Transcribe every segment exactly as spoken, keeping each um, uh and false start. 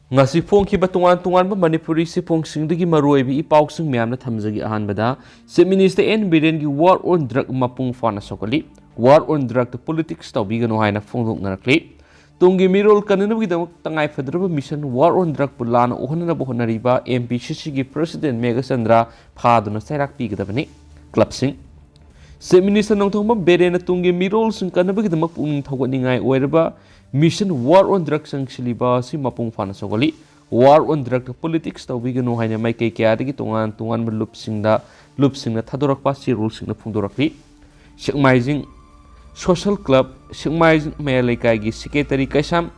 ꯉꯁꯤ ꯐꯣꯡꯈꯤꯕ ꯇꯣꯉꯥꯟ ꯇꯣꯉꯥꯟꯕ ꯃꯅꯤꯄꯨꯔꯤ ꯁꯤꯐꯣꯡꯁꯤꯡꯗꯒꯤ ꯃꯔꯨꯑꯣꯏꯕ ꯏ ꯄꯥꯎꯁꯤꯡ ꯃꯌꯥꯝꯅ ꯊꯝꯖꯒꯦ꯫ ꯑꯍꯥꯟꯕꯗ, Chief Minister ꯑꯦꯟ ꯕꯤꯔꯦꯟꯒꯤ War on Drug ꯃꯄꯨꯡ ꯐꯥꯅ ꯁꯧꯒꯠꯂꯤ꯫ War on Drugꯇ politics ꯇꯧꯕꯤꯒꯅꯨ ꯍꯥꯏꯅ ꯐꯣꯡꯗꯣꯛꯅꯔꯛꯂꯤ꯫ ꯇꯨꯡꯒꯤ ꯃꯤꯔꯣꯜ ꯀꯟꯅꯅꯕꯒꯤꯗꯃꯛ ꯇꯉꯥꯏ ꯐꯗ꯭ꯔꯕ mission War on Drugꯄꯨ ꯂꯥꯟꯅ ꯎꯍꯟꯅꯅꯕ ꯍꯣꯠꯅꯔꯤꯕ M P C Cꯒꯤ President Meghachandra ꯐꯥꯗꯨꯅ ꯆꯩꯔꯥꯛ ꯄꯤꯒꯗꯕꯅꯤ꯫ Clubꯁꯤꯡ꯫ Chief Minister ꯅꯣꯡꯊꯣꯝꯕꯝ ꯕꯤꯔꯦꯟꯅ ꯇꯨꯡꯒꯤ ꯃꯤꯔꯣꯜꯁꯤꯡ ꯀꯟꯅꯕꯒꯤꯗꯃꯛ ꯄꯨꯛꯅꯤꯡ ꯊꯧꯒꯠꯅꯤꯡꯉꯥꯏ ꯑꯣꯏꯔꯕ mission War on Drug ꯆꯪꯁꯤꯜꯂꯤꯕ ꯑꯁꯤ ꯃꯄꯨꯡ ꯐꯥꯅ ꯁꯧꯒꯠꯂꯤ꯫ War on Drugꯇ politics ꯇꯧꯕꯤꯒꯅꯨ ꯍꯥꯏꯅ ꯃꯥꯏꯀꯩ ꯀꯌꯥꯗꯒꯤ ꯇꯣꯉꯥꯟ ꯇꯣꯉꯥꯟꯕ ꯂꯨꯞꯁꯤꯡꯗ, ꯂꯨꯞꯁꯤꯡꯅ ꯊꯥꯗꯣꯔꯛꯄ ꯆꯦꯔꯣꯜꯁꯤꯡꯅ ꯐꯣꯡꯗꯣꯔꯛꯂꯤ꯫ ꯁꯦꯛꯃꯥꯏꯖꯤꯡ Social Club, ꯁꯦꯛꯃꯥꯏꯖꯤꯡ ꯃꯌꯥꯏ ꯂꯩꯀꯥꯏꯒꯤ Secretary ꯀꯩꯁꯥꯝ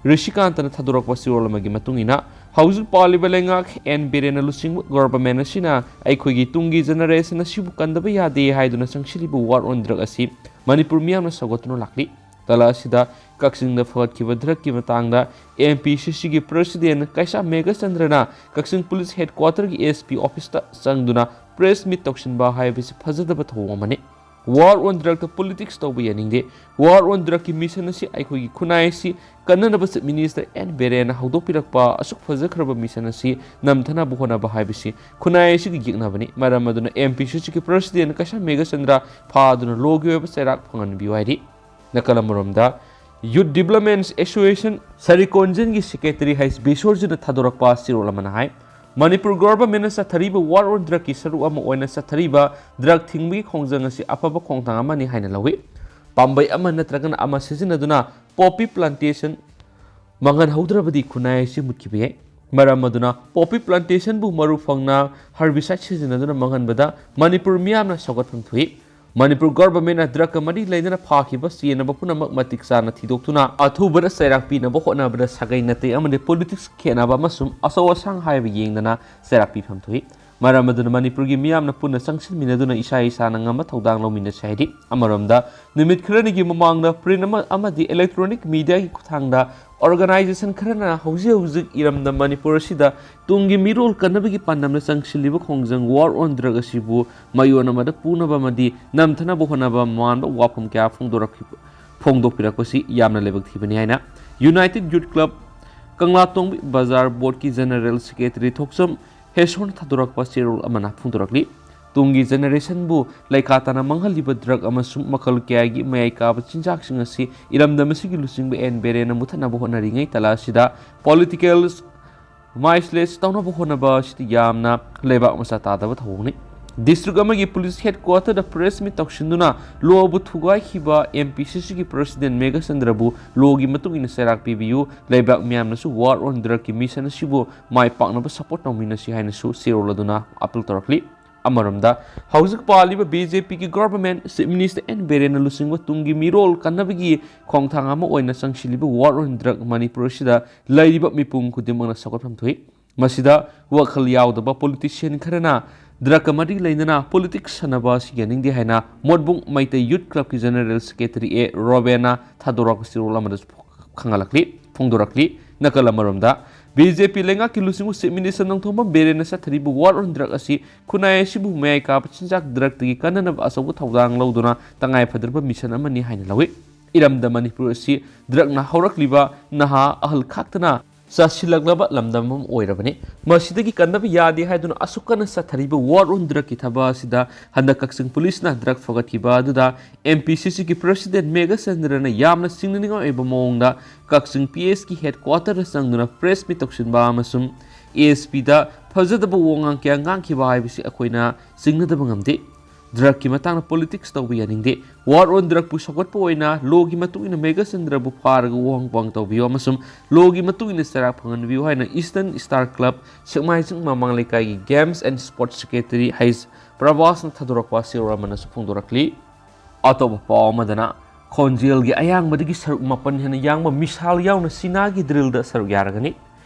ꯔꯤꯁꯤꯀꯥꯟꯇꯅ ꯊꯥꯗꯣꯔꯛꯄ ꯆꯦꯔꯣꯜ ꯑꯃꯒꯤ ꯃꯇꯨꯡ ꯏꯟꯅ, ꯍꯧꯖꯤꯛ ꯄꯥꯜꯂꯤꯕ ꯂꯩꯉꯥꯛ ꯑꯦꯟ ꯕꯤꯔꯦꯟꯅ ꯂꯨꯆꯤꯡꯕ government ꯑꯁꯤꯅ ꯑꯩꯈꯣꯏꯒꯤ ꯇꯨꯡꯒꯤ generation ꯑꯁꯤꯕꯨ ꯀꯟꯗꯕ ꯌꯥꯗꯦ ꯍꯥꯏꯗꯨꯅ ꯆꯪꯁꯤꯜꯂꯤꯕ War on Drug ꯑꯁꯤ ꯃꯅꯤꯄꯨꯔ ꯃꯤꯌꯥꯝꯅ ꯁꯧꯒꯠꯇꯨꯅ ꯂꯥꯛꯂꯤ꯫ ꯇꯂꯥ ꯑꯁꯤꯗ ꯀꯛꯆꯤꯡꯗ ꯐꯒꯠꯈꯤꯕ drugꯀꯤ ꯃꯇꯥꯡꯗ M P C Cꯒꯤ President ꯀꯩꯁꯥꯝ ꯃꯦꯘꯆꯟꯗ꯭ꯔꯅ ꯀꯛꯆꯤꯡ Police Headquarterꯒꯤ S P officeꯇ ꯆꯪꯗꯨꯅ press meet ꯇꯧꯁꯤꯟꯕ ꯍꯥꯏꯕꯁꯤ ꯐꯖꯗꯕ ꯊꯧꯑꯣꯡ ꯑꯃꯅꯤ꯫ War on Drugꯇ politics ꯇꯧꯕ ꯌꯥꯅꯤꯡꯗꯦ꯫ War on Drugꯀꯤ mission ꯑꯁꯤ ꯑꯩꯈꯣꯏꯒꯤ ꯈꯨꯟꯅꯥꯏ ꯑꯁꯤ ꯀꯟꯅꯅꯕ Chief Minister ꯑꯦꯟ ꯕꯤꯔꯦꯟꯅ ꯍꯧꯗꯣꯛꯄꯤꯔꯛꯄ ꯑꯁꯨꯛ ꯐꯖꯈ꯭ꯔꯕ mission ꯑꯁꯤ ꯅꯝꯊꯅꯕ ꯍꯣꯠꯅꯕ ꯍꯥꯏꯕꯁꯤ ꯈꯨꯟꯅꯥꯏ ꯑꯁꯤꯒꯤ ꯌꯦꯛꯅꯕꯅꯤ꯫ ꯃꯔꯝ ꯑꯗꯨꯅ M P C Cꯒꯤ President ꯀꯩꯁꯥꯝ ꯃꯦꯘꯆꯟꯗ꯭ꯔ ꯐꯥꯗꯨꯅ lawꯒꯤ ꯑꯣꯏꯕ ꯆꯩꯔꯥꯛ ꯐꯪꯍꯟꯕꯤꯌꯨ ꯍꯥꯏꯔꯤ꯫ ꯅꯥꯀꯜ ꯑꯃꯔꯣꯝꯗ, Youth Development Association ꯁꯔꯤꯀꯣꯟꯖꯤꯟꯒꯤ Secretary ꯍꯩꯁ ꯕꯤꯁꯣꯔꯖꯤꯠꯅ ꯊꯥꯗꯣꯔꯛꯄ ꯆꯦꯔꯣꯜ ꯑꯃꯅ ꯍꯥꯏ, ꯃꯅꯤꯄꯨꯔ governmentꯅ ꯆꯠꯊꯔꯤꯕ War on Drugꯀꯤ ꯁꯔꯨꯛ ꯑꯃ ꯑꯣꯏꯅ ꯆꯠꯊꯔꯤꯕ drug ꯊꯤꯡꯕꯒꯤ ꯈꯣꯡꯖꯪ ꯑꯁꯤ ꯑꯐꯕ ꯈꯣꯡꯊꯥꯡ ꯑꯃꯅꯤ ꯍꯥꯏꯅ ꯂꯧꯏ꯫ ꯄꯥꯝꯕꯩ ꯑꯃ ꯅꯠꯇ꯭ꯔꯒꯅ ꯑꯃ ꯁꯤꯖꯤꯟꯅꯗꯨꯅ poppy plantation ꯃꯥꯡꯍꯟꯍꯧꯗ꯭ꯔꯕꯗꯤ ꯈꯨꯟꯅꯥꯏ ꯑꯁꯤ ꯃꯨꯠꯈꯤꯕ ꯌꯥꯏ꯫ ꯃꯔꯝ ꯑꯗꯨꯅ poppy plantationꯕꯨ ꯃꯔꯨ ꯐꯪꯅ herbicide ꯁꯤꯖꯤꯟꯅꯗꯨꯅ ꯃꯥꯡꯍꯟꯕꯗ ꯃꯅꯤꯄꯨꯔ ꯃꯤꯌꯥꯝꯅ ꯁꯧꯒꯠꯐꯝ ꯊꯣꯛꯏ꯫ ꯃꯅꯤꯄꯨꯔ governmentꯅ drugꯀ ꯃꯔꯤ ꯂꯩꯅꯅ ꯐꯥꯈꯤꯕ ꯆꯦꯟꯅꯕ ꯄꯨꯝꯅꯃꯛ ꯃꯇꯤꯛ ꯆꯥꯅ ꯊꯤꯗꯣꯛꯇꯨꯅ ꯑꯊꯨꯕꯗ ꯆꯩꯔꯥꯛ ꯄꯤꯅꯕ ꯍꯣꯠꯅꯕꯗ ꯁꯥꯒꯩ ꯅꯥꯇꯩ ꯑꯃꯗꯤ politics ꯈꯦꯠꯅꯕ ꯑꯃꯁꯨꯡ ꯑꯆꯧ ꯑꯁꯥꯡ ꯍꯥꯏꯕ ꯌꯦꯡꯗꯅ ꯆꯩꯔꯥꯛ ꯄꯤꯐꯝ ꯊꯣꯛꯏ꯫ ꯃꯔꯝ ꯑꯗꯨꯅ ꯃꯅꯤꯄꯨꯔꯒꯤ ꯃꯤꯌꯥꯝꯅ ꯄꯨꯟꯅ ꯆꯪꯁꯤꯟꯃꯤꯟꯅꯗꯨꯅ ꯏꯁꯥ ꯏꯁꯥꯅ ꯉꯝꯕ ꯊꯧꯗꯥꯡ ꯂꯧꯃꯤꯟꯅꯁꯤ ꯍꯥꯏꯔꯤ꯫ ꯑꯃꯔꯣꯝꯗ, ꯅꯨꯃꯤꯠ ꯈꯔꯅꯤꯒꯤ ꯃꯃꯥꯡꯗ print ꯑꯃ ꯑꯃꯗꯤ electronic mediaꯒꯤ ꯈꯨꯠꯊꯥꯡꯗ organization ꯈꯔꯅ ꯍꯧꯖꯤꯛ ꯍꯧꯖꯤꯛ ꯏꯔꯝꯗꯝ ꯃꯅꯤꯄꯨꯔ ꯑꯁꯤꯗ ꯇꯨꯡꯒꯤ ꯃꯤꯔꯣꯜ ꯀꯟꯅꯕꯒꯤ ꯄꯥꯟꯗꯝꯅ ꯆꯪꯁꯤꯜꯂꯤꯕ ꯈꯣꯡꯖꯪ War on Drug ꯑꯁꯤꯕꯨ ꯃꯌꯣꯟ ꯑꯃꯗ ꯄꯨꯅꯕ ꯑꯃꯗꯤ ꯅꯝꯊꯅꯕ ꯍꯣꯠꯅꯕ ꯃꯥꯟꯕ ꯋꯥꯐꯝ ꯀꯌꯥ ꯐꯣꯡꯗꯣꯔꯛꯈꯤꯕ, ꯐꯣꯡꯗꯣꯛꯄꯤꯔꯛꯄꯁꯤ ꯌꯥꯝꯅ ꯂꯥꯏꯕꯛ ꯊꯤꯕꯅꯤ ꯍꯥꯏꯅ United Youth Club ꯀꯪꯂꯥꯇꯣꯡꯕꯤ ꯕꯖꯥꯔ ꯕꯣꯔꯗꯀꯤ ꯖꯦꯅꯔꯦꯜ ꯁꯦꯀ꯭ꯔꯦꯇꯔꯤ ꯊꯣꯛꯆꯝ ꯍꯦꯁꯣꯔꯅ ꯊꯥꯗꯣꯔꯛꯄ ꯆꯦꯔꯣꯜ ꯑꯃꯅ ꯐꯣꯡꯗꯣꯔꯛꯂꯤ꯫ ꯇꯨꯡꯒꯤ ꯖꯦꯅꯔꯦꯁꯟꯕꯨ ꯂꯩꯈꯥ ꯇꯥꯅ ꯃꯥꯡꯍꯜꯂꯤꯕ ꯗ꯭ꯔꯒ ꯑꯃꯁꯨꯡ ꯃꯈꯜ ꯀꯌꯥꯒꯤ ꯃꯌꯥꯏ ꯀꯥꯕ ꯆꯤꯟꯖꯥꯛꯁꯤꯡ ꯑꯁꯤ ꯏꯔꯝꯗꯝ ꯑꯁꯤꯒꯤ ꯂꯨꯆꯤꯡꯕ ꯑꯦꯟ ꯕꯤꯔꯦꯟꯅ ꯃꯨꯊꯠꯅꯕ ꯍꯣꯠꯅꯔꯤꯉꯩ ꯇꯥꯂꯥ ꯑꯁꯤꯗ ꯄꯣꯂꯤꯇꯤꯀꯦꯜ ꯃꯥꯏꯁꯂꯦꯁ ꯇꯧꯅꯕ ꯍꯣꯠꯅꯕ ꯑꯁꯤꯗꯤ ꯌꯥꯝꯅ ꯂꯩꯕꯥꯛ ꯃꯆꯥ ꯇꯥꯗꯕ ꯊꯧꯑꯣꯡꯅꯤ꯫ ꯗꯤꯁꯇ꯭ꯔꯤꯛ ꯑꯃꯒꯤ ꯄꯨꯂꯤꯁ ꯍꯦꯗꯀ꯭ꯋꯥꯇꯔꯗ ꯄ꯭ꯔꯦꯁ ꯃꯤꯠ ꯇꯧꯁꯤꯟꯗꯨꯅ ꯂꯣꯕꯨ ꯊꯨꯒꯥꯏꯈꯤꯕ ꯑꯦꯝ ꯄꯤ ꯁꯤ ꯁꯤꯒꯤ ꯄ꯭ꯔꯁꯤꯗꯦꯟ ꯃꯦꯘꯆꯟꯗ꯭ꯔꯕꯨ ꯂꯣꯒꯤ ꯃꯇꯨꯡ ꯏꯟꯅ ꯆꯩꯔꯥꯛ ꯄꯤꯕꯤꯌꯨ, ꯂꯩꯕꯥꯛ ꯃꯤꯌꯥꯝꯅꯁꯨ ꯋꯥꯔ ꯑꯣꯟ ꯗ꯭ꯔꯒꯀꯤ ꯃꯤꯁꯟ ꯑꯁꯤꯕꯨ ꯃꯥꯏ ꯄꯥꯛꯅꯕ ꯁꯄꯣꯔꯠ ꯇꯧꯃꯤꯟꯅꯁꯤ ꯍꯥꯏꯅꯁꯨ ꯆꯦꯔꯣꯜ ꯑꯗꯨꯅ ꯑꯄꯤꯜ ꯇꯧꯔꯛꯂꯤ꯫ ꯑꯃꯔꯣꯝꯗ, ꯍꯧꯖꯤꯛ ꯄꯥꯜꯂꯤꯕ ꯕꯤ ꯖꯦ ꯄꯤꯒꯤ ꯒꯣꯚꯔꯟꯃꯦꯟꯠ, ꯆꯤꯐ ꯃꯤꯅꯤꯁꯇꯔ ꯑꯦꯟ ꯕꯤꯔꯦꯟꯅ ꯂꯨꯆꯤꯡꯕ ꯇꯨꯡꯒꯤ ꯃꯤꯔꯣꯜ ꯀꯟꯅꯕꯒꯤ ꯈꯣꯡꯊꯥꯡ ꯑꯃ ꯑꯣꯏꯅ ꯆꯪꯁꯤꯜꯂꯤꯕ ꯋꯥꯔ ꯑꯣꯟ ꯗ꯭ꯔꯒ ꯃꯅꯤꯄꯨꯔ ꯑꯁꯤꯗ ꯂꯩꯔꯤꯕ ꯃꯤꯄꯨꯝ ꯈꯨꯗꯤꯡꯃꯛꯅ ꯁꯧꯒꯠꯐꯝ ꯊꯣꯛꯏ꯫ ꯃꯁꯤꯗ ꯋꯥꯈꯜ ꯌꯥꯎꯗꯕ ꯄꯣꯂꯤꯇꯤꯁꯤꯌꯟ ꯈꯔꯅ ꯗ꯭ꯔꯒꯀ ꯃꯔꯤ ꯂꯩꯅꯅ ꯄꯣꯂꯤꯇꯤꯛꯁ ꯁꯥꯟꯅꯕ ꯑꯁꯤ ꯌꯥꯅꯤꯡꯗꯦ ꯍꯥꯏꯅ ꯃꯣꯠꯕꯨꯡ ꯃꯩꯇꯩ ꯌꯨꯠ ꯀ꯭ꯂꯕꯀꯤ ꯖꯦꯅꯔꯦꯜ ꯁꯦꯀ꯭ꯔꯦꯇꯔꯤ ꯑꯦ ꯔꯣꯕꯦꯟꯅ ꯊꯥꯗꯣꯔꯛꯄ ꯆꯦꯔꯣꯜ ꯑꯃꯗꯁꯨ ꯈꯪꯍꯜꯂꯛꯂꯤ, ꯐꯣꯡꯗꯣꯔꯛꯂꯤ꯫ ꯅꯥꯀꯜ ꯑꯃꯔꯣꯝꯗ, ꯕꯤ ꯖꯦ ꯄꯤ ꯂꯩꯉꯥꯛꯀꯤ ꯂꯨꯆꯤꯡꯕ ꯆꯤꯐ ꯃꯤꯅꯤꯁꯇꯔ ꯅꯣꯡꯊꯣꯝꯕꯝ ꯕꯤꯔꯦꯟꯅ ꯆꯠꯊꯔꯤꯕ ꯋꯥꯔ ꯑꯣꯟ ꯗ꯭ꯔꯒ ꯑꯁꯤ ꯈꯨꯟꯅꯥꯏ ꯑꯁꯤꯕꯨ ꯃꯌꯥꯏ ꯀꯥꯕ ꯆꯤꯟꯖꯥꯛ ꯗ꯭ꯔꯒꯇꯒꯤ ꯀꯟꯅꯅꯕ ꯑꯆꯧꯕ ꯊꯧꯗꯥꯡ ꯂꯧꯗꯨꯅ ꯇꯉꯥꯏꯐꯗ꯭ꯔꯕ ꯃꯤꯁꯟ ꯑꯃꯅꯤ ꯍꯥꯏꯅ ꯂꯧꯏ꯫ ꯏꯔꯝꯗꯝ ꯃꯅꯤꯄꯨꯔ ꯑꯁꯤ ꯗ꯭ꯔꯒꯅ ꯍꯧꯔꯛꯂꯤꯕ ꯅꯍꯥ ꯑꯍꯜ ꯈꯥꯛꯇꯅ ꯆꯥꯁꯤꯜꯂꯛꯂꯕ ꯂꯝꯗꯝ ꯑꯃ ꯑꯣꯏꯔꯕꯅꯤ꯫ ꯃꯁꯤꯗꯒꯤ ꯀꯟꯗꯕ ꯌꯥꯗꯦ ꯍꯥꯏꯗꯨꯅ ꯑꯁꯨꯛ ꯀꯟꯅ ꯆꯠꯊꯔꯤꯕ ꯋꯥꯔ ꯑꯣꯟ ꯗ꯭ꯔꯒꯀꯤ ꯊꯕꯛ ꯑꯁꯤꯗ ꯍꯟꯗꯛ ꯀꯛꯆꯤꯡ ꯄꯨꯂꯤꯁꯅ ꯗ꯭ꯔꯒ ꯐꯒꯠꯈꯤꯕ ꯑꯗꯨꯗ ꯑꯦꯝ ꯄꯤ ꯁꯤ ꯁꯤꯒꯤ ꯄ꯭ꯔꯁꯤꯗꯦꯟ ꯃꯦꯘꯆꯟꯗ꯭ꯔꯅ ꯌꯥꯝꯅ ꯆꯤꯡꯅꯅꯤꯡꯉꯥꯏ ꯑꯣꯏꯕ ꯃꯑꯣꯡꯗ ꯀꯛꯆꯤꯡ ꯄꯤ ꯑꯦꯁꯀꯤ ꯍꯦꯗꯀ꯭ꯋꯥꯇꯔꯗ ꯆꯪꯗꯨꯅ ꯄ꯭ꯔꯦꯁ ꯃꯤꯠ ꯇꯧꯁꯤꯟꯕ ꯑꯃꯁꯨꯡ ꯑꯦ ꯑꯦꯁ ꯄꯤꯗ ꯐꯖꯗꯕ ꯋꯥꯉꯥꯡ ꯀꯌꯥ ꯉꯥꯡꯈꯤꯕ ꯍꯥꯏꯕꯁꯤ ꯑꯩꯈꯣꯏꯅ ꯆꯤꯡꯅꯗꯕ ꯉꯝꯗꯦ꯫ ꯗ꯭ꯔꯒꯀꯤ ꯃꯇꯥꯡꯗ ꯄꯣꯂꯤꯇꯤꯛꯁ ꯇꯧꯕ ꯌꯥꯅꯤꯡꯗꯦ꯫ ꯋꯥꯔ ꯑꯣꯟ ꯗ꯭ꯔꯒꯄꯨ ꯁꯧꯒꯠꯄ ꯑꯣꯏꯅ ꯂꯣꯒꯤ ꯃꯇꯨꯡ ꯏꯟꯅ ꯃꯦꯘꯆꯟꯗ꯭ꯔꯕꯨ ꯐꯥꯔꯒ ꯎꯍꯪ ꯋꯥꯍꯪ ꯇꯧꯕꯤꯌꯨ ꯑꯃꯁꯨꯡ ꯂꯣꯒꯤ ꯃꯇꯨꯡ ꯏꯟꯅ ꯆꯩꯔꯥꯛ ꯐꯪꯍꯟꯕꯤꯌꯨ ꯍꯥꯏꯅ ꯏꯁꯇꯔꯟ ꯁ꯭ꯇꯥꯔ ꯀ꯭ꯂꯕ ꯁꯦꯛꯃꯥꯏꯖꯤꯡ ꯃꯃꯥꯡ ꯂꯩꯀꯥꯏꯒꯤ ꯒꯦꯝꯁ ꯑꯦꯟ ꯁ꯭ꯄꯣꯔꯠꯁ ꯁꯦꯀ꯭ꯔꯦꯇꯔꯤ ꯍꯩꯁ ꯄ꯭ꯔꯚꯥꯁꯅ ꯊꯥꯗꯣꯔꯛꯄ ꯆꯦꯔꯣꯜ ꯑꯃꯅꯁꯨ ꯐꯣꯡꯗꯣꯔꯛꯂꯤ꯫ ꯑꯇꯣꯞꯄ ꯄꯥꯎ ꯑꯃꯗꯅ, ꯈꯣꯟꯖꯦꯜꯒꯤ ꯑꯌꯥꯡꯕꯗꯒꯤ ꯁꯔꯨꯛ ꯃꯥꯄꯟ ꯍꯦꯟꯅ ꯌꯥꯡꯕ ꯃꯤꯁꯥꯏꯜ ꯌꯥꯎꯅ ꯆꯤꯅꯥꯒꯤ ꯗ꯭ꯔꯤꯜꯗ ꯁꯔꯨꯛ ꯌꯥꯔꯒꯅꯤ꯫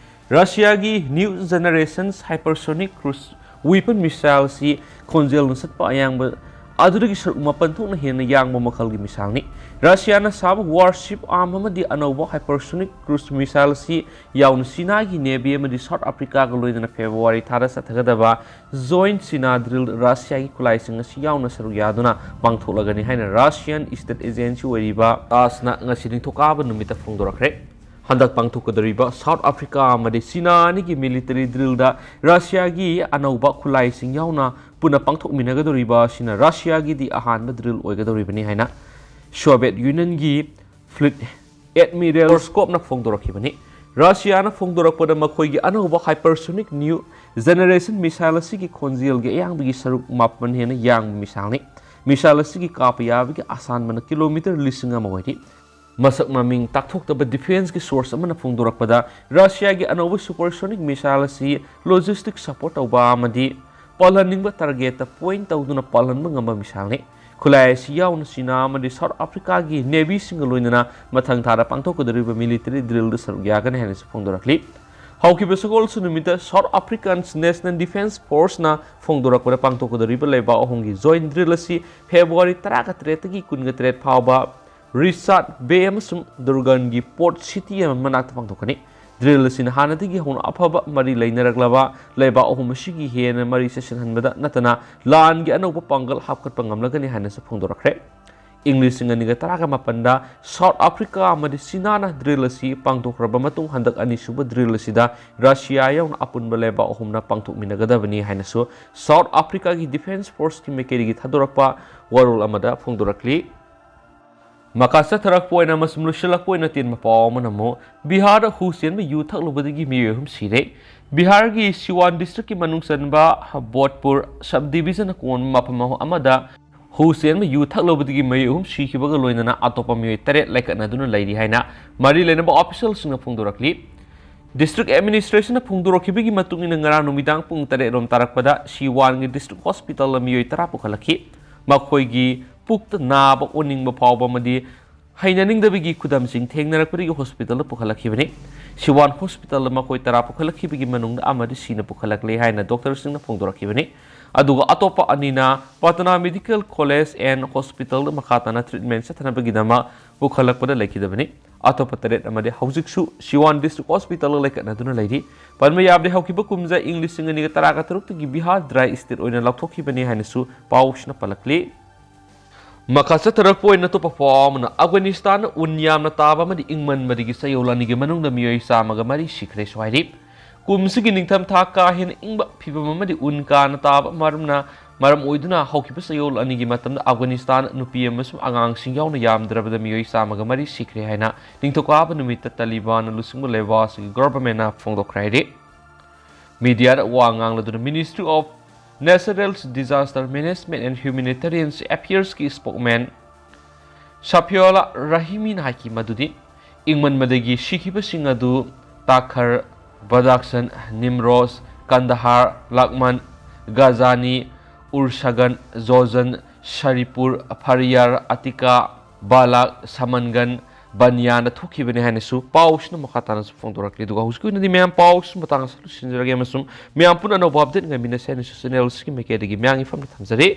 ꯔꯁꯤꯌꯥꯒꯤ ꯅ꯭ꯌꯨ ꯖꯦꯅꯔꯦꯁꯟꯁ ꯍꯥꯏꯄꯔꯁꯣꯅꯤꯛ ꯀ꯭ꯔꯨꯖ ꯋꯤꯄꯟ ꯃꯤꯁꯥꯏꯜꯁꯤ ꯈꯣꯟꯖꯦꯜꯅ ꯆꯠꯄ ꯑꯌꯥꯡꯕ ꯑꯗꯨꯗꯒꯤ ꯁꯔꯨꯛ ꯃꯥꯄꯟ ꯊꯣꯛꯅ ꯍꯦꯟꯅ ꯌꯥꯡꯕ ꯃꯈꯜꯒꯤ ꯃꯤꯁꯥꯏꯜꯅꯤ꯫ ꯔꯁꯤꯌꯥꯅ ꯁꯥꯕ ꯋꯥꯔꯁꯤꯞ ꯑꯥꯔꯝ ꯑꯃꯗꯤ ꯑꯅꯧꯕ ꯍꯥꯏꯄꯔꯁꯣꯅꯤꯛ ꯀ꯭ꯔꯨꯖ ꯃꯤꯁꯥꯏꯜ ꯑꯁꯤ ꯌꯥꯎꯅ ꯆꯤꯅꯥꯒꯤ ꯅꯦꯚꯤ ꯑꯃꯗꯤ ꯁꯥꯎꯠ ꯑꯐ꯭ꯔꯤꯀꯥꯒ ꯂꯣꯏꯅꯅ ꯐꯦꯕ꯭ꯔꯨꯋꯥꯔꯤ ꯊꯥꯗ ꯆꯠꯊꯒꯗꯕ ꯖꯣꯏꯟꯠ ꯆꯤꯅꯥ ꯗ꯭ꯔꯤꯜ ꯔꯁꯤꯌꯥꯒꯤ ꯈꯨꯠꯂꯥꯏꯁꯤꯡ ꯑꯁꯤ ꯌꯥꯎꯅ ꯁꯔꯨꯛ ꯌꯥꯗꯨꯅ ꯄꯥꯡꯊꯣꯛꯂꯒꯅꯤ ꯍꯥꯏꯅ ꯔꯁꯤꯌꯥꯟ ꯏꯁꯇꯦꯠ ꯑꯦꯖꯦꯟꯁꯤ ꯑꯣꯏꯔꯤꯕ ꯇꯥꯁꯅ ꯉꯁꯤ ꯅꯤꯡꯊꯧꯀꯥꯕ ꯅꯨꯃꯤꯠꯇ ꯐꯣꯡꯗꯣꯔꯛꯈ꯭ꯔꯦ꯫ ꯍꯟꯗꯛ ꯄꯥꯡꯊꯣꯛꯀꯗꯧꯔꯤꯕ ꯁꯥꯎꯠ ꯑꯐ꯭ꯔꯤꯀꯥ ꯑꯃꯗꯤ ꯆꯤꯅꯥ ꯑꯅꯤꯒꯤ ꯃꯤꯂꯤꯇꯔꯤ ꯗ꯭ꯔꯤꯜꯗ ꯔꯁꯤꯌꯥꯒꯤ ꯑꯅꯧꯕ ꯈꯨꯠꯂꯥꯏꯁꯤꯡ ꯌꯥꯎꯅ ꯄꯨꯟꯅ ꯄꯥꯡꯊꯣꯛꯃꯤꯟꯅꯒꯗꯧꯔꯤꯕ ꯑꯁꯤꯅ ꯔꯁꯤꯌꯥꯒꯤꯗꯤ ꯑꯍꯥꯟꯕ ꯗ꯭ꯔꯤꯜ ꯑꯣꯏꯒꯗꯧꯔꯤꯕꯅꯤ ꯍꯥꯏꯅ ꯁꯣꯚꯤꯌꯦꯠ ꯌꯨꯅꯤꯌꯟꯒꯤ ꯐ꯭ꯂꯤꯠ ꯑꯦꯗꯃꯤꯔꯦꯜ ꯁ꯭ꯀꯣꯞꯅ ꯐꯣꯡꯗꯣꯔꯛꯈꯤꯕꯅꯤ꯫ ꯔꯁꯤꯌꯥꯅ ꯐꯣꯡꯗꯣꯔꯛꯄꯗ ꯃꯈꯣꯏꯒꯤ ꯑꯅꯧꯕ ꯍꯥꯏꯄꯔꯁꯣꯅꯤꯛ ꯅ꯭ꯌꯨ ꯖꯦꯅꯦꯔꯦꯁꯟ ꯃꯤꯁꯥꯏꯜ ꯑꯁꯤꯒꯤ ꯈꯣꯟꯖꯦꯜꯒꯤ ꯑꯌꯥꯡꯕꯒꯤ ꯁꯔꯨꯛ ꯃꯥꯄꯟ ꯍꯦꯟꯅ ꯌꯥꯡꯕ ꯃꯤꯁꯥꯏꯜꯅꯤ꯫ ꯃꯤꯁꯥꯏꯜ ꯑꯁꯤꯒꯤ ꯀꯥꯞꯄ ꯌꯥꯕꯒꯤ ꯑꯁꯥꯟꯕꯅ ꯀꯤꯂꯣꯃꯤꯇꯔ ꯂꯤꯁꯤꯡ ꯑꯃ ꯑꯣꯏꯔꯤ꯫ ꯃꯁꯛ ꯃꯃꯤꯡ ꯇꯥꯛꯊꯣꯛꯇꯕ ꯗꯤꯐꯦꯟꯁꯀꯤ ꯁꯣꯔꯁ ꯑꯃꯅ ꯐꯣꯡꯗꯣꯔꯛꯄꯗ, ꯔꯁꯤꯌꯥꯒꯤ ꯑꯅꯧꯕ ꯁꯨꯄꯔꯁꯣꯅꯤꯛ ꯃꯤꯁꯥꯏꯜ ꯑꯁꯤ ꯂꯣꯖꯤꯁꯇꯤꯛ ꯁꯄꯣꯔꯠ ꯇꯧꯕ ꯑꯃꯗꯤ ꯄꯥꯜꯍꯟꯅꯤꯡꯕ ꯇꯥꯔꯒꯦꯠꯇ ꯄꯣꯏꯟ ꯇꯧꯗꯨꯅ ꯄꯥꯜꯍꯟꯕ ꯉꯝꯕ ꯃꯤꯁꯥꯏꯜꯅꯤ꯫ ꯈꯨꯠꯂꯥꯏ ꯑꯁꯤ ꯌꯥꯎꯅ ꯆꯤꯅꯥ ꯑꯃꯗꯤ ꯁꯥꯎꯠ ꯑꯐ꯭ꯔꯤꯀꯥꯒꯤ ꯅꯦꯚꯤꯁꯤꯡꯒ ꯂꯣꯏꯅꯅ ꯃꯊꯪ ꯊꯥꯗ ꯄꯥꯡꯊꯣꯛꯀꯗꯧꯔꯤꯕ ꯃꯤꯂꯤꯇꯔꯤ ꯗ꯭ꯔꯤꯜꯗ ꯁꯔꯨꯛ ꯌꯥꯒꯅꯤ ꯍꯥꯏꯅꯁꯨ ꯐꯣꯡꯗꯣꯔꯛꯂꯤ꯫ ꯍꯧꯈꯤꯕ ꯁꯒꯣꯜꯁꯦꯟ ꯅꯨꯃꯤꯠꯇ ꯁꯥꯎꯠ ꯑꯐ꯭ꯔꯤꯀꯥꯟ ꯅꯦꯁꯅꯦꯜ ꯗꯤꯐꯦꯟꯁ ꯐꯣꯔꯁꯅ ꯐꯣꯡꯗꯣꯔꯛꯄꯗ, ꯄꯥꯡꯊꯣꯛꯀꯗꯧꯔꯤꯕ ꯂꯩꯕꯥꯛ ꯑꯍꯨꯝꯒꯤ ꯖꯣꯏꯟ ꯗ꯭ꯔꯤꯜ ꯑꯁꯤ ꯐꯦꯕ꯭ꯔꯨꯋꯥꯔꯤ ꯇꯔꯥꯒ ꯇꯔꯦꯠꯇꯒꯤ ꯀꯨꯟꯒ ꯇꯔꯦꯠ ꯐꯥꯎꯕ ꯔꯤꯆꯥꯔꯗ ꯕꯦ ꯑꯃꯁꯨꯡ ꯗꯨꯔꯒꯟꯒꯤ ꯄꯣꯔꯠ ꯁꯤꯇꯤ ꯑꯃ ꯃꯅꯥꯛꯇ ꯄꯥꯡꯊꯣꯛꯀꯅꯤ꯫ ꯗ꯭ꯔꯤꯜ ꯑꯁꯤꯅ ꯍꯥꯟꯅꯗꯒꯤ ꯍꯧꯅ ꯑꯐꯕ ꯃꯔꯤ ꯂꯩꯅꯔꯛꯂꯕ ꯂꯩꯕꯥꯛ ꯑꯍꯨꯝ ꯑꯁꯤꯒꯤ ꯍꯦꯟꯅ ꯃꯔꯤ ꯆꯦꯠꯁꯤꯟꯍꯟꯕꯗ ꯅꯠꯇꯅ ꯂꯥꯟꯒꯤ ꯑꯅꯧꯕ ꯄꯥꯡꯒꯜ ꯍꯥꯞꯀꯠꯄ ꯉꯝꯂꯒꯅꯤ ꯍꯥꯏꯅꯁꯨ ꯐꯣꯡꯗꯣꯔꯛꯈ꯭ꯔꯦ꯫ ꯏꯪ ꯂꯤꯁꯤꯡ ꯑꯅꯤꯒ ꯇꯔꯥꯒ ꯃꯥꯄꯟꯗ ꯁꯥꯎꯠ ꯑꯐ꯭ꯔꯤꯀꯥ ꯑꯃꯗꯤ ꯆꯤꯅꯥꯅ ꯗ꯭ꯔꯤꯜ ꯑꯁꯤ ꯄꯥꯡꯊꯣꯛꯈ꯭ꯔꯕ ꯃꯇꯨꯡ, ꯍꯟꯗꯛ ꯑꯅꯤꯁꯨꯕ ꯗ꯭ꯔꯤꯜ ꯑꯁꯤꯗ ꯔꯁꯤꯌꯥ ꯌꯥꯎꯅ ꯑꯄꯨꯟꯕ ꯂꯩꯕꯥꯛ ꯑꯍꯨꯝꯅ ꯄꯥꯡꯊꯣꯛꯃꯤꯟꯅꯒꯗꯕꯅꯤ ꯍꯥꯏꯅꯁꯨ ꯁꯥꯎꯠ ꯑꯐ꯭ꯔꯤꯀꯥꯒꯤ ꯗꯤꯐꯦꯟꯁ ꯐꯣꯔꯁꯀꯤ ꯃꯥꯏꯀꯩꯗꯒꯤ ꯊꯥꯗꯣꯔꯛꯄ ꯋꯥꯔꯣꯜ ꯑꯃꯗ ꯐꯣꯡꯗꯣꯔꯛꯂꯤ꯫ ꯃꯈꯥ ꯆꯠꯊꯔꯛꯄ ꯑꯣꯏꯅ ꯑꯃꯁꯨꯡ ꯂꯣꯏꯁꯤꯜꯂꯛꯄ ꯑꯣꯏꯅ ꯇꯦꯟꯕ ꯄꯥꯎ ꯑꯃꯅ ꯑꯃꯨꯛ ꯕꯤꯍꯥꯔꯗ ꯍꯨ ꯆꯦꯟꯕ ꯌꯨ ꯊꯛꯂꯨꯕꯗꯒꯤ ꯃꯤꯑꯣꯏ ꯑꯍꯨꯝ ꯁꯤꯔꯦ꯫ ꯕꯤꯍꯥꯔꯒꯤ ꯁꯤꯋꯥꯟ ꯗꯤꯁꯇ꯭ꯔꯤꯛꯀꯤ ꯃꯅꯨꯡ ꯆꯟꯕ ꯕꯣꯠꯄꯨꯔ ꯁꯕ ꯗꯤꯕꯤꯖꯟꯅ ꯀꯣꯟꯕ ꯃꯐꯝ ꯑꯃꯗ ꯍꯨ ꯆꯦꯟꯕ ꯌꯨ ꯊꯛꯂꯨꯕꯗꯒꯤ ꯃꯤꯑꯣꯏ ꯑꯍꯨꯝ ꯁꯤꯈꯤꯕꯒ ꯂꯣꯏꯅꯅ ꯑꯇꯣꯞꯄ ꯃꯤꯑꯣꯏ ꯇꯔꯦꯠ ꯂꯩꯈꯠꯅꯗꯨꯅ ꯂꯩꯔꯤ ꯍꯥꯏꯅ ꯃꯔꯤ ꯂꯩꯅꯕ ꯑꯣꯐꯤꯁꯤꯌꯦꯜꯁꯤꯡꯅ ꯐꯣꯡꯗꯣꯔꯛꯂꯤ꯫ ꯗꯤꯁꯇ꯭ꯔꯤꯛ ꯑꯦꯗꯃꯤꯅꯤꯁꯇ꯭ꯔꯦꯁꯟꯅ ꯐꯣꯡꯗꯣꯔꯛꯈꯤꯕꯒꯤ ꯃꯇꯨꯡ ꯏꯟꯅ, ꯉꯔꯥꯡ ꯅꯨꯃꯤꯗꯥꯡ ꯄꯨꯡ ꯇꯔꯦꯠ ꯔꯣꯝ ꯇꯥꯔꯛꯄꯗ ꯁꯤꯋꯥꯟꯒꯤ ꯗꯤꯁꯇ꯭ꯔꯤꯛ ꯍꯣꯁꯄꯤꯇꯥꯜꯗ ꯃꯤꯑꯣꯏ ꯇꯔꯥ ꯄꯨꯈꯠꯂꯛꯈꯤ꯫ ꯃꯈꯣꯏꯒꯤ ꯄꯨꯛꯇ ꯅꯥꯕ, ꯑꯣꯅꯤꯡꯕ ꯐꯥꯎꯕ ꯑꯃꯗꯤ ꯍꯩꯅꯅꯤꯡꯗꯕꯒꯤ ꯈꯨꯗꯝꯁꯤꯡ ꯊꯦꯡꯅꯔꯛꯄꯗꯒꯤ ꯍꯣꯁꯄꯤꯇꯥꯜꯗ ꯄꯨꯈꯠꯂꯛꯈꯤꯕꯅꯤ꯫ ꯁꯤꯋꯥꯟ ꯍꯣꯁꯄꯤꯇꯥꯜꯗ ꯃꯈꯣꯏ ꯇꯔꯥ ꯄꯨꯈꯠꯂꯛꯈꯤꯕꯒꯤ ꯃꯅꯨꯡꯗ ꯑꯃꯗꯤ ꯁꯤꯅ ꯄꯨꯈꯠꯂꯛꯂꯦ ꯍꯥꯏꯅ ꯗꯣꯛꯇꯔꯁꯤꯡꯅ ꯐꯣꯡꯗꯣꯔꯛꯈꯤꯕꯅꯤ꯫ ꯑꯗꯨꯒ ꯑꯇꯣꯞꯄ ꯑꯅꯤꯅ ꯄꯇꯅꯥ ꯃꯦꯗꯤꯀꯦꯜ ꯀꯣꯂꯦꯖ ꯑꯦꯟ ꯍꯣꯁꯄꯤꯇꯥꯜꯗ ꯃꯈꯥ ꯇꯥꯅ ꯇ꯭ꯔꯤꯠꯃꯦꯟ ꯆꯠꯊꯅꯕꯒꯤꯗꯃꯛ ꯄꯨꯈꯠꯂꯛꯄꯗ ꯂꯩꯈꯤꯗꯕꯅꯤ꯫ ꯑꯇꯣꯞꯄ ꯇꯔꯦꯠ ꯑꯃꯗꯤ ꯍꯧꯖꯤꯛꯁꯨ ꯁꯤꯋꯥꯟ ꯗꯤꯁꯇ꯭ꯔꯤꯛ ꯍꯣꯁꯄꯤꯇꯥꯜꯗ ꯂꯩꯈꯠꯅꯗꯨꯅ ꯂꯩꯔꯤ꯫ ꯄꯟꯕ ꯌꯥꯕꯗꯤ, ꯍꯧꯈꯤꯕ ꯀꯨꯝꯖꯥ ꯏꯪ ꯂꯤꯁꯤꯡ ꯑꯅꯤꯒ ꯇꯔꯥꯒ ꯇꯔꯨꯛꯇꯒꯤ ꯕꯤꯍꯥꯔ ꯗ꯭ꯔꯥꯏ ꯁ꯭ꯇꯦꯠ ꯑꯣꯏꯅ ꯂꯥꯎꯊꯣꯛꯈꯤꯕꯅꯤ ꯍꯥꯏꯅꯁꯨ ꯄꯥꯎꯁꯤꯅ ꯄꯜꯂꯛꯂꯤ꯫ ꯃꯈꯥ ꯆꯠꯊꯔꯛꯄ ꯑꯣꯏꯅ ꯑꯇꯣꯞꯄ ꯄꯥꯎ ꯑꯃꯅ, ꯑꯐꯒꯥꯅꯤꯁꯇꯥꯟꯗ ꯎꯟ ꯌꯥꯝꯅ ꯇꯥꯕ ꯑꯃꯗꯤ ꯏꯪꯃꯟꯕꯗꯁꯨ ꯆꯌꯣꯜ ꯑꯅꯤꯒꯤ ꯃꯅꯨꯡꯗ ꯃꯤꯑꯣꯏ ꯆꯥꯝꯃꯒ ꯃꯔꯤ ꯁꯤꯈ꯭ꯔꯦꯁꯨ ꯍꯥꯏꯔꯤ꯫ ꯀꯨꯝꯁꯤꯒꯤ ꯅꯤꯡꯊꯝꯊꯥ ꯀꯥ ꯍꯦꯟꯅ ꯏꯪꯕ ꯐꯤꯚꯝ ꯑꯃꯗꯤ ꯎꯟ ꯀꯥꯅ ꯇꯥꯕ ꯃꯔꯝꯅ ꯃꯔꯝ ꯑꯣꯏꯗꯨꯅ ꯍꯧꯈꯤꯕ ꯆꯌꯣꯜ ꯑꯅꯤꯒꯤ ꯃꯇꯝꯗ ꯑꯐꯒꯥꯅꯤꯁꯇꯥꯟ ꯅꯨꯄꯤ ꯑꯃꯁꯨꯡ ꯑꯉꯥꯡꯁꯤꯡ ꯌꯥꯎꯅ ꯌꯥꯝꯗ꯭ꯔꯕꯗ ꯃꯤꯑꯣꯏ ꯆꯥꯝꯃꯒ ꯃꯔꯤ ꯁꯤꯈ꯭ꯔꯦ ꯍꯥꯏꯅ ꯅꯤꯡꯊꯧꯀꯥꯕ ꯅꯨꯃꯤꯠꯇ ꯇꯥꯂꯤꯕꯥꯟꯅ ꯂꯨꯆꯤꯡꯕ ꯂꯩꯕꯥꯛ ꯑꯁꯤꯒꯤ ꯒꯣꯚꯔꯟꯃꯦꯟꯅ ꯐꯣꯡꯗꯣꯛꯈ꯭ꯔꯦ ꯍꯥꯏꯔꯤ꯫ ꯃꯤꯗꯤꯌꯥꯗ ꯋꯥ ꯉꯥꯡꯂꯗꯨꯅ Ministry of Natural Disaster Management and Humanitarian Affairsꯀꯤ spokesman ꯁꯐꯤꯌꯣꯂꯥ ꯔꯍꯤꯃꯤꯅ ꯍꯥꯏꯈꯤ ꯃꯗꯨꯗꯤ ꯏꯪꯃꯟꯕꯗꯒꯤ ꯁꯤꯈꯤꯕꯁꯤꯡ ꯑꯗꯨ ꯇꯥꯈꯔ, ꯕꯗꯥꯛꯁꯟ, ꯅꯤꯝꯔꯣꯁ, ꯀꯟꯗꯍꯥꯔ, ꯂꯥꯛꯃꯟ, ꯒꯖꯥꯅꯤ, ꯎꯔꯁꯒꯟ, ꯖꯣꯖꯟ, ꯁꯔꯤꯄꯨꯔ, ꯐꯔꯤꯌꯥꯔ, ꯑꯇꯤꯀꯥ, ꯕꯥꯂꯥꯛ, ꯁꯃꯟꯒꯟ, ꯕꯟꯌꯥꯅ ꯊꯣꯛꯈꯤꯕꯅꯤ ꯍꯥꯏꯅꯁꯨ ꯄꯥꯎꯁꯤꯅ ꯃꯈꯥ ꯇꯥꯅꯁꯨ ꯐꯣꯡꯗꯣꯔꯛꯂꯤ꯫ ꯑꯗꯨꯒ ꯍꯧꯖꯤꯛꯀꯤ ꯑꯣꯏꯅꯗꯤ ꯃꯌꯥꯝ ꯄꯥꯎꯁꯤ ꯃꯇꯥꯡ ꯑꯁꯤꯗ ꯂꯣꯏꯁꯤꯟꯖꯔꯒꯦ ꯑꯃꯁꯨꯡ ꯃꯌꯥꯝ ꯄꯨꯟꯅ ꯑꯅꯧꯕ update ꯉꯥꯏꯃꯤꯟꯅꯁꯦ ꯍꯥꯏꯅꯁꯨ channelꯁꯤꯒꯤ ꯃꯥꯏꯀꯩꯗꯒꯤ ꯃꯌꯥꯝꯒꯤ ꯐꯝꯅ ꯊꯝꯖꯔꯤ꯫